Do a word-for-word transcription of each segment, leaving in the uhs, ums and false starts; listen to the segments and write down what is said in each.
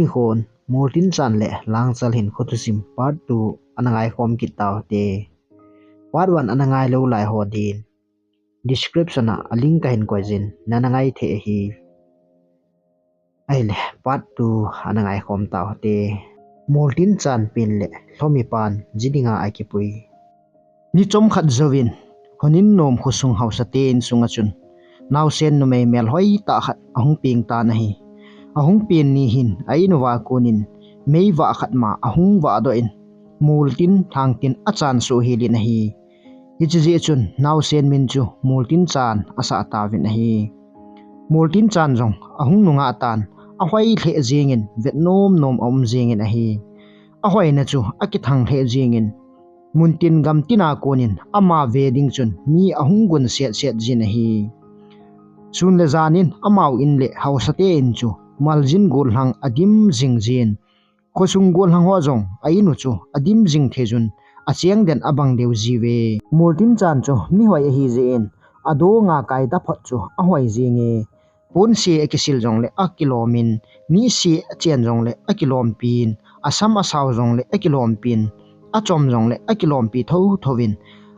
Hikhon, Moltinchan le Langchal hin khothusim part two ana ngaikhom kit tau hite. Part one ana ngai lou lai ho din description a a link kahin koi jin, nana ngai thei ahi. Ahile, part two ana ngaikhom tau hite. Moltinchan pen le Lhomi pan ji dinga akipui. Ni chomkhat jouvin, Khoninnom khosung haosate insunga chun naosen numei melhoi tah khat ahung peng tan ahi. Ahung pen ni hin a in uva konin meivah khat ma ahung vahdoh in, Moltin Lhangtin achan soh helin ahi. Hiche jeh chun naosen min chu Moltinchan asah tauvin ahi. Moltinchan jong ahung nungah tan, ahoi lheh jengin, vet nom nom aum jengin ahi. Ahoina chu akithang lheh jengin, muntin gamtin a konin ama ve ding chun mi ahung gun set set jin ahi. Sun le janin amau in le haosate in chu maljin gollhang adim jing jin, khosung gollhang ho jong a in u chu adim jing thei jun, acheng den abang deu jiuve. Moltinchan chu mihoi ahi jeh in, adonga kai da phot chu ahoi jenge. Ponse akisil jongle akilomin, mihse achen jongle akilompin, asam asao jongle akilompin, achom jongle akilompi thotho in,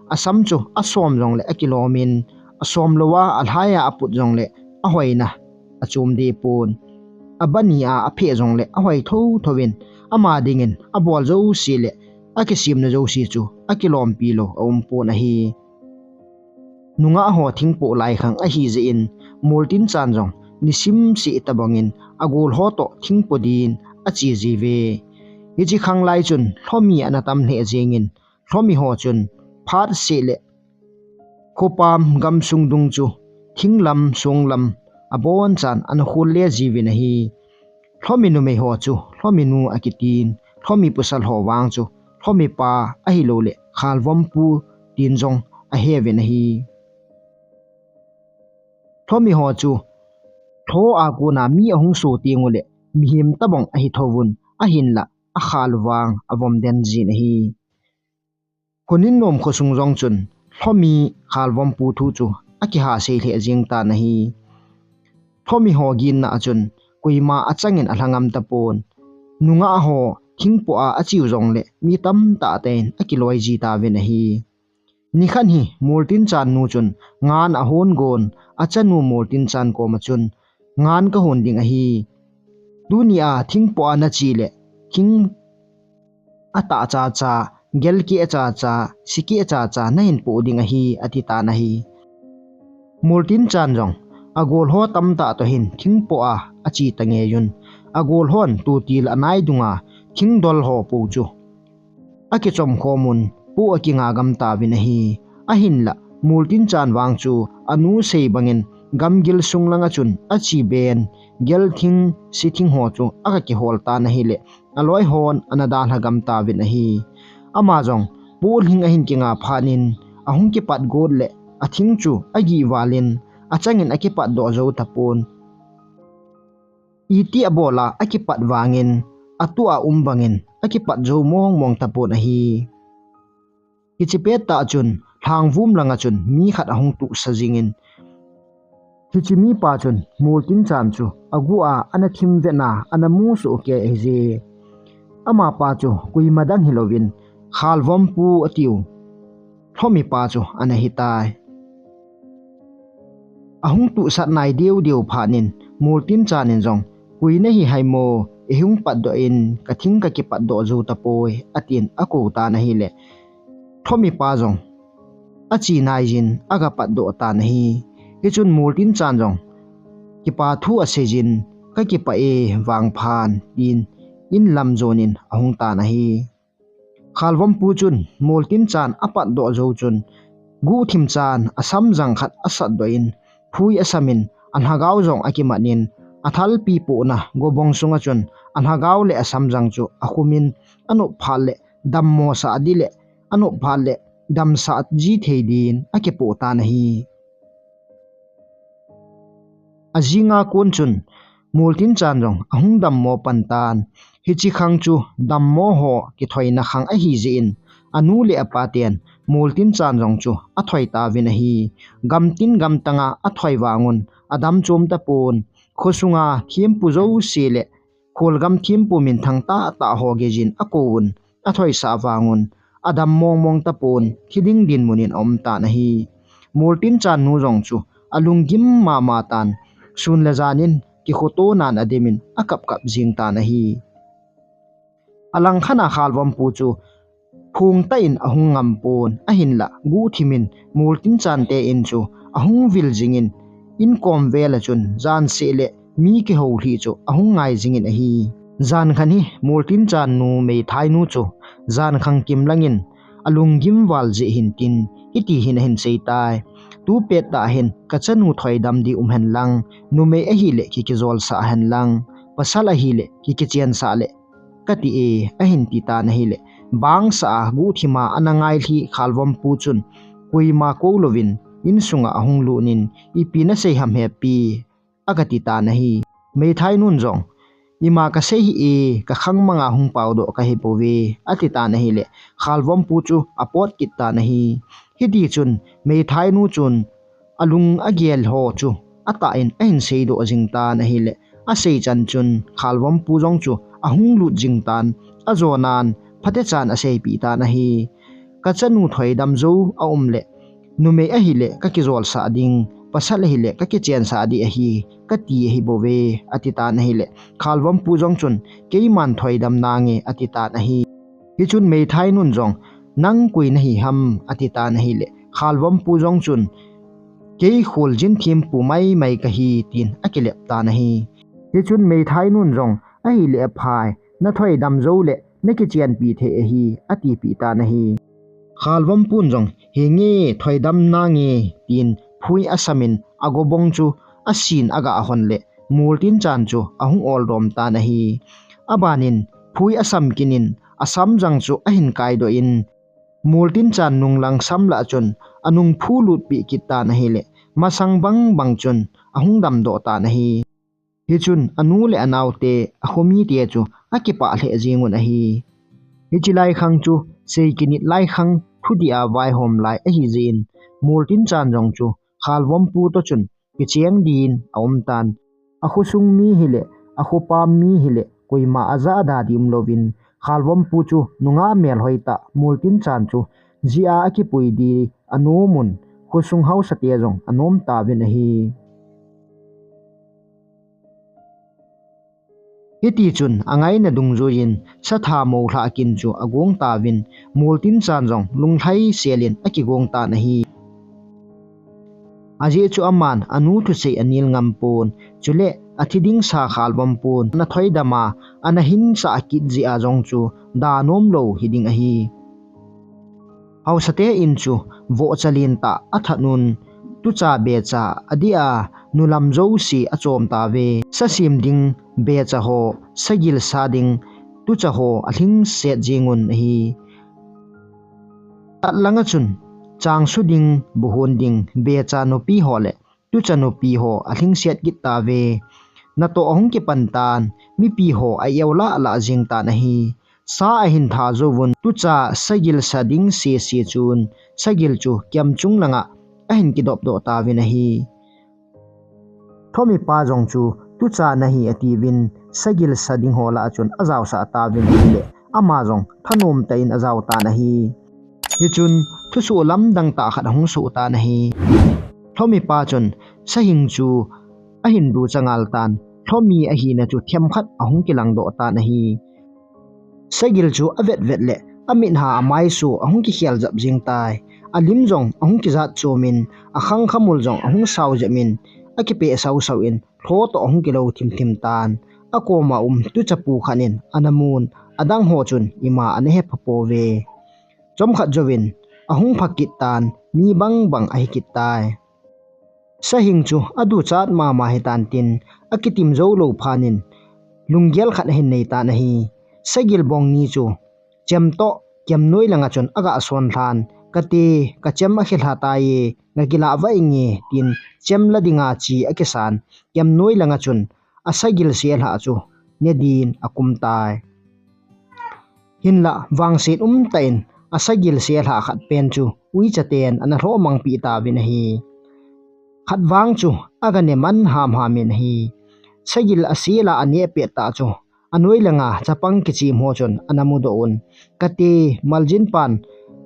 asam chu asom jongle akilomin, asom louva alhaiya aput jongle ahoina achom deh pon. Abani a apheh jongle ahoi thotho in, ama dingin abol jouse le akisemna jouse chu akilompi lou aum pon ahi. Nungah ho thingpoh lai khang ahi jeh in, Moltinchan jong nisim seh tabangin agol ho toh thingpoh din ache jiuve. Hiche khang lai chun Lhomi ana tam lheh jengin, Lhomi ho chun phat seh le khopam gamsung dung chu thinglam songlam abonchan ana khol le jiuvin ahi. Lhomi numei ho chu Lhomi nu akitin, Lhomi pasal ho vang chu Lhomi pa ahilouleh Khalvompu tin jong aheuvin ahi. Lhomi ho chu Lho a kona mi ahung so teng uleh mihem tabang ahi thouvun, ahinlah akhal vang avom den jin ahi. Khoninnom khosung jong chun Lhomi Khalvompu thu chu akiha sei lheh jeng tan ahi. Lhomi ho ginna a chun koima achangin alha ngam tapon. Nungah ho thingpoh a ache u jongle mi tamtah ten akiloi ji tauvin ahi. Nikhat hi Moltinchan nu chun ngan ahon gon, achanu Moltinchan koma chun, ngan kahon ding ahi. Tunia thingpoh a nache le thing atah chacha, gel keh chacha, si keh chacha nahin poh ding ahi, ati tan ahi. Moltinchan jong agol ho tamtah toh hin thingpoh a ache ta ngeiyun, agol hon tutil anai dunga thingdol ho po chu akichom khomun, poh akinga gam tauvin ahi. Ahinlah Moltinchan vang chu anu sei bangin gamgil sung langa chun ache ben, gel thing, si thing ho chu aga kihol tan ahileh, aloi hon ana dalha gam tauvin ahi. Ama jong poh lhing ahin kinga phat in, ahung kipat got le athing chu agih valin, achangin akipat doh jou tapon. Iti abol a akipat vangin, atu a um bangin akipat jou mong mong tapon ahi. Hiche pettah chun, lhangvum langa chun mi khat ahung tuhsa jingin, hiche mipa chun Moltinchan chu aguh a ana thim vetna ana musoh kei ahije. Amapa chu koima dang hilouvin, Khalvompu atiu Lhomi pa chu ana hitai. Ahung tuhsat nai deu deu phat in, Moltinchan in jong, koi nahi haimo, ihung patdoh in, kathing kakipat doh jou tapoi, atin akou tan ahileh, Lhomi pa jong ache nai jin aga patdoh tan ahi. Hichun Moltinchan jong kipa thu asei jin, kakipah e vangphan, tin in lam jon in ahung tan ahi. Khalvompu chun Moltinchan apatdoh jou chun, guhthim chan asamjang khat asatdoh in, phui asamin, alhagao jong akimatin, athalpi pohna gobong sunga chun alhagao le asamjang chu akhumin, anop phat le dammo sah ding le anop phat le damsah ji thei din akipoh tan ahi. Ajinga kon chun Moltinchan jong ahung dammo pan tan. Hiche khang chu dammo ho kithoina khang ahijeh in, anu le apa ten Moltinchan jong chu athoi tauvin ahi. Gamtin gamtanga athoi vangun, adam chom tapon. Khosunga thempu jouse le Kholgam thempu minthang tahtah ho geijin akouvun, athoisah vangun, adam mongmong tapon, thi ding dinmun in aumtan ahi. Moltinchan nu jong chu alunggim mama tan, sun le jan in kikhoto nan ademin akapkap jingtan ahi. Alangkhat a Khalvampu chu phongtah in ahung ngampon, ahinlah guhthimin Moltinchan te in chu ahung vil jingin, inkom vel a chun jan seh le mi kihou lhih chu ahung ngai jingin ahi. Jankhat hi Moltinchan nu Meithainu chu jankhang kimlangin alunggim val jeh hintin, hiti hin ahin seitai. Tupet tah hin kachanu thoidam ding umhen lang, numei ahileh kikijolsah hen lang, pasal ahileh kikichensah leh kati e, ahin titan ahileh, bangsah a guhthima ana ngailhi Khalvampu chun koima kou louvin insunga ahung lutnin, ipi nasei ham hepi, akatitan ahi. Meithainun jong, ima kasei hih e, kakhang manga hung paodoh kahibouve, atitan ahileh, Khalvampu chu apot kittan ahi. Hitichun Meithainu chun alung agel ho chu atah in ahin seidoh jingtan ahileh, aseichan chun Khalvampu jong chu ahung lut jingtan, ajonan phatechan aseipeh tan ahi. Kachanu thoidam jou aumleh, numei ahileh kakijolsah ding, pasal ahileh kakichensah ding ahi, kati ahibouve, atitan ahileh, Khalvampu jong chun, keiman thoidam nange, atitan ahi. Hichun Meithainun jong, nang koi nahi ham, atitan ahileh, Khalvampu jong chun, kei kholjin thempu maimai kahi, tin akileptan ahi. Hichun Meithainun jong, ahileh aphai, nathoidam jouleh nakichenpi thei ahi, atipeh tan ahi. Khalvampun jong, henge, thoidam nange, tin phui asamin, agobong chu asin agahon leh, Moltinchan chu ahung oldom tan ahi. Abanin phui asam kinin, asamjang chu ahin kaidoh in, Moltinchan nunglang samlah chun anung phu lutpeh kittan ahileh, masang bangbang chun ahung damdoh tan ahi. Hichun anu le anaote, akhomite chu akipah lheh jengun ahi. Hiche laikhang chu seikinit laikhang thudih a vaihom lai ahijeh in, Moltinchan jong chu Khalvampu toh chun kicheng din aumtan. Akhosung mi hileh, akhopam mi hileh, koima ajahda ding umlouvin, Khalvampu chu nungah melhoi tah, Moltinchan chu jia akipui ding anomun, khosung haosate jong anom tauvin ahi. Hitichun angaina dungjuiyin, satha moulhah kin chu agong tauvin, Moltinchan jong lunglhai selin akigong tan ahi. Ajeh chu aman anu thusei anel ngampon, chuleh athi dingsa Khalvampun anathoidam a, anahinsah kit jeh a jong chu danom lou hiding ahi. Haosate in chu vohcha lentah athat un, tucha becha adih a, nulam jouse achom tauve. Sa sem ding becha ho, sagil sa ding tucha ho alhingset jengun ahi. Atlanga chun changsu ding, buhon ding becha nupi ho le tucha nupi ho alhingset kit tauve. Natoh ahung kipan tan, mipi ho a-eu lah lah jeng tan ahi. Sa ahin tha jouvun, tucha sagil sa ding sese chun, sagil chu kiam chung langa ahin kidopdoh tauvin ahi. Lhomipa jong chu, tucha nahi atiuvin, sagil sa ding ho lah a chun ajaosah tauvin ahileh, ama jong thanom tah in ajao tan ahi. Hichun thusoh lamdang tah khat ahung soh tan ahi. Lhomipa chun sahing chu ahin ducha ngal tan, lhomi ahina chu themkhat ahung kilangdoh tan ahi. Sagil chu avetvet leh, amit ha amaiso ahung kikhel jap jeng tai. Alim jong ahung kijat chomin, akhangkhamul jong ahung sao jepmin, akipeh saosao in, lho toh ahung kilou thimthim tan. Akoma um tuchapu khat in ana mun, adang ho chun ima ana hepha pouve. Chomkhat jouvin ahung pha kit tan, mi bangbang ahi kit tai. Sahing chu aduchat mama hitan tin, akitim jou lou phat in, lunggel khat ahin nei tan ahi. Sagil bong ni chu chem toh kemnoi langa chun aga son lhan, kate, kachem akhelha taiye, gakilah vah inge, tin chem la dinga che akisan, kemnoi langa chun asagil selhah chu ne din akum tai. Hinlah vangset umtah in asagil selhah khat pen chu uicha ten ana lhoh mangpeh tauvin ahi. Khat vang chu aga ne man hamham in ahi. Sagil asel a aneh pettah chu anoi langa chapang kichim ho chun ana mudoh un, "Kate, Maljin pan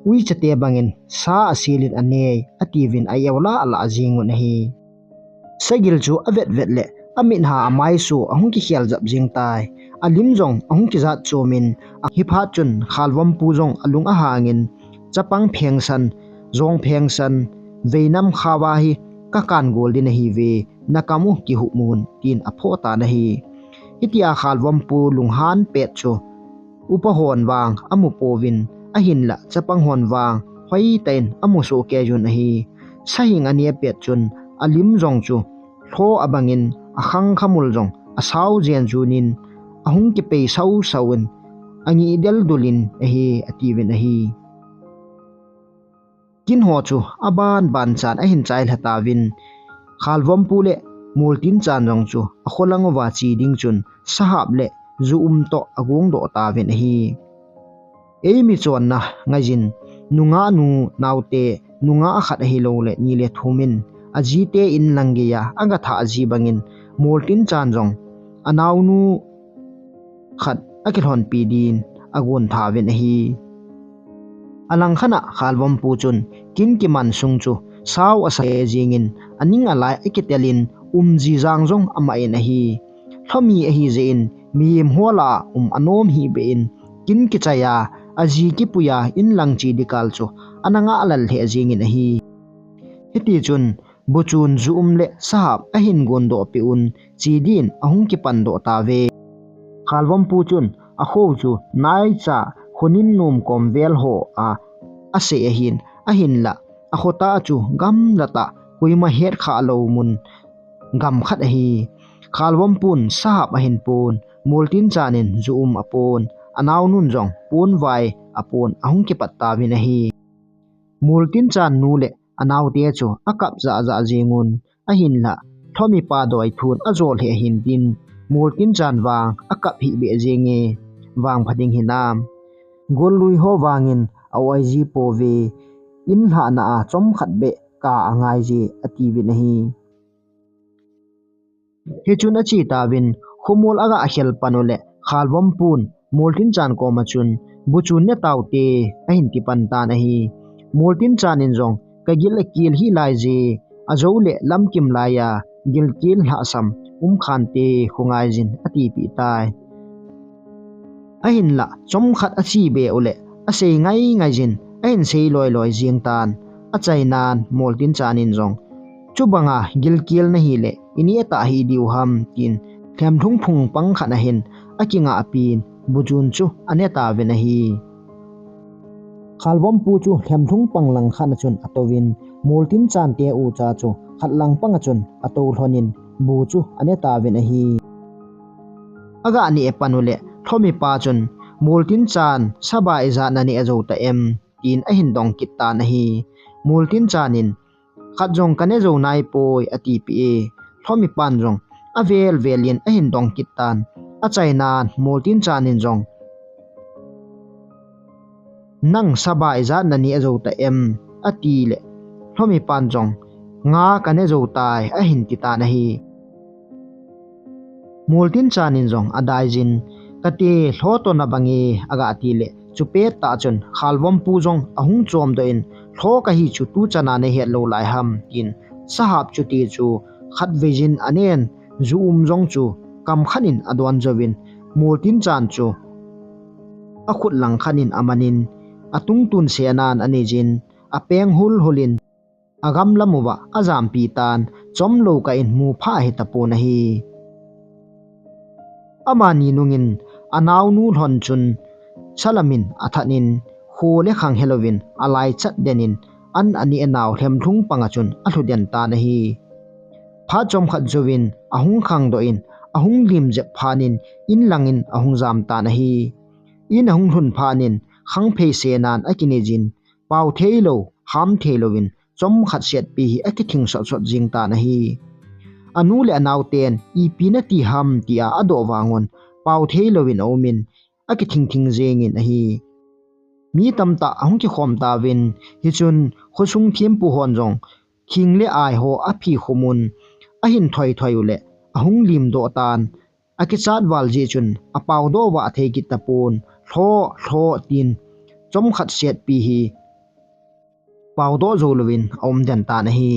uicha te bangin sa asilin anei," atiuvin a-eu lah lah jing un ahi. Sagil chu avet vet le amitha amaisu ahung kikhel jap jing tai. Alim jong ahung kijat chomin, hiphat chun Khalvompu jong alung ahangin, "Chapang phengsan, jong phengsan, veinam khaova hi kakan gol din ahiuve, nakam u kihuh mun," tin aphoh tan ahi. Hitia Khalvompu lunghan pet chu upa hon vang amu pouvin, ahinlah chapang hon vang hoitah in amu soh kei un ahi. Sahing ane pet chun alim jong chu lho abangin akhang khamul jong asao jen junin, ahung kipei sau sau in, angih del dul in ahi, atiuvin ahi. Kin ho chu aban ban chan ahin chai lha tauvin, Khalvompu le Moltinchan jong chu akholang uva che ding chun sahap le ju um toh agong doh tauvin ahi. Eimi chonna ngaijin, nungah nu naote, nungah khat ahilou le ni le thum in, ajite in lang geiya aga thah ji bangin, Moltinchan jong anaonu khat akilhonpi din agon thauvin ahi. Alang khat a Khalvompu chun kin kiman sung chu sao asa jingin, aning alai akitel in, umji jang jong amah in ahi. Lhomi ahi jeh in, mihem ho lah a um anom hih beh in, kin kichai a, aji kipui a in lang che ding kal chu ana ngah lal lheh jingin ahi. Hiti chun, bu chun ju um le sahap ahin gon doh peh un, che din ahung kipan doh tauve. Khalvompu chun akho chu naicha khonin nom kom vel ho a asei ahin, ahinlah akho tah chu gamla tah, koima het kha lou mun gam khat ahi. Khalvompun sahap ahin pon, Moltinchan in ju um apon, anaonun jong ponvai apon ahung kipat tauvin ahi. Moltinchan nu le anaote chu akap jah jah jing un, ahinlah Lhomipa doi thun ajo lheh ahin tin, Moltinchan vang akap hih beh jenge, vang pha ding hinam. Gollui ho vangin a-oi ji pouve, in lhahna a chomkhat beh ka angai je, atiuvin ahi. Hichun ache tauvin, khomol aga khel pan u le, Khalvompun Moltinchan koma chun, bu chun ne taute, ahin ti pan tan ahi. Moltinchan in jong, ka gil akel hih lai je, ajo le lamkim lai a, gilkel lhahsam um khante, khongai jin, atipeh tai. Ahinlah, chomkhat ache beh u le, asei ngai ngai jin, ahin sei loi loi jing tan, achainan Moltinchan in jong, chubanga gilkel nahi le, i neh tah hih diu ham, tin, lhemlhung phung pang khat ahin, akingah pin, bu chun chu ane tauvin ahi. Khalvompu chu lhemlhung pang lang khat a chun atouvin, Moltinchan te ucha chu khat lang pang a chun atou lhonin, bu chu ane tauvin ahi. Aga neh pan u le, Lhomipa chun, Moltinchan, saba ijat naneh jou ta em, tin ahin dong kit tan ahi. Moltinchan in, khat jong kane jou nai poi, atipeh e. Lhomipan jong avel vel in ahin dong kit tan. Achainan Moltinchan in jong, nang saba ijat naneh jou ta em, ati le, Lhomipan jong, nga kane jou tai, ahin ti tan ahi. Moltinchan in jong adai jin, kate lho toh na bang e, aga ti le, chu pet tah chun Khalvompu jong ahung chom doh in, lho kahi chu tu chana nahet lou lai ham, tin, sahap chuti chu khatvei jin anen, ju um jong chu kam khat in adon jouvin, Moltinchan chu akhut lang khat in amanin, atungtun senan anei jin, apeng hul hul in, agam lam uva ajampi tan, chomlou kah in mu pha ahi tapon ahi. Amani nungin anaonu lhon chun salam in athat in, kho le khang helouvin alai chat den in, an aneh nau lhemlhung pang a chun alhu den tan ahi. Phat chomkhat jouvin ahung khang doh in, ahung lim jep phat in, in lang in ahung jam tan ahi. In ahung lhun phat in, khangphei senan akinei jin, pao theilou, ham theilouvin, chomkhat setpi hi akithing sot sot jing tan ahi. Anu le anaoten, ipi nati ham, tia adoh vang un, pao theilouvin aumin, akithing thing jengin ahi. Mi tamtah ahung kikhom tauvin, hichun khosung thempu hon jong, khing le ai ho aphi khum un, ahin thoi thoi u le, ahung lim doh tan, Akichat val jeh chun apao doh vah thei kit tapon, lho, lho tin chomkhat setpi hi pao doh jou louvin aum den tan ahi.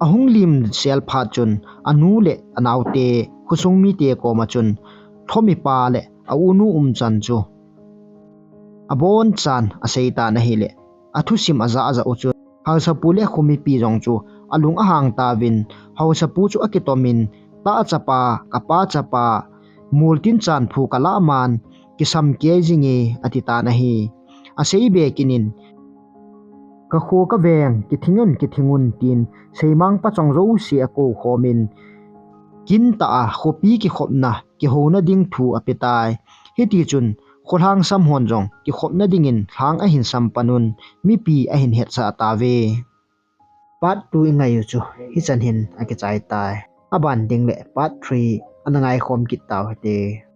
Ahung lim sel phat chun anu le anaote, khosung mite koma chun lhomipa le aunu umchan chu abonchan asei tan ahile, athusim aja aja u chun haosapu le khomipi jong chu alung ahang tauvin, haosapu chu akitomin, ta chapa, kapa chapa, mol tin chan phu kalah man, kisam kei jinge, ati tan ahi. Asei be kinin, kakho kaveng, kithing un, kithing un, tin seimang pachong jouse akou khomin, kintah a khopi kikhopna, kihouna ding thu apetai. Hitichun, kholhang sam hon jong kikhopna dingin lhang ahin sam panun, mipi ahin hetsah tauve. Part two ingai u chu hichan hin akichai tai. Aban ding le part three ana ngaikhom kit tau hite.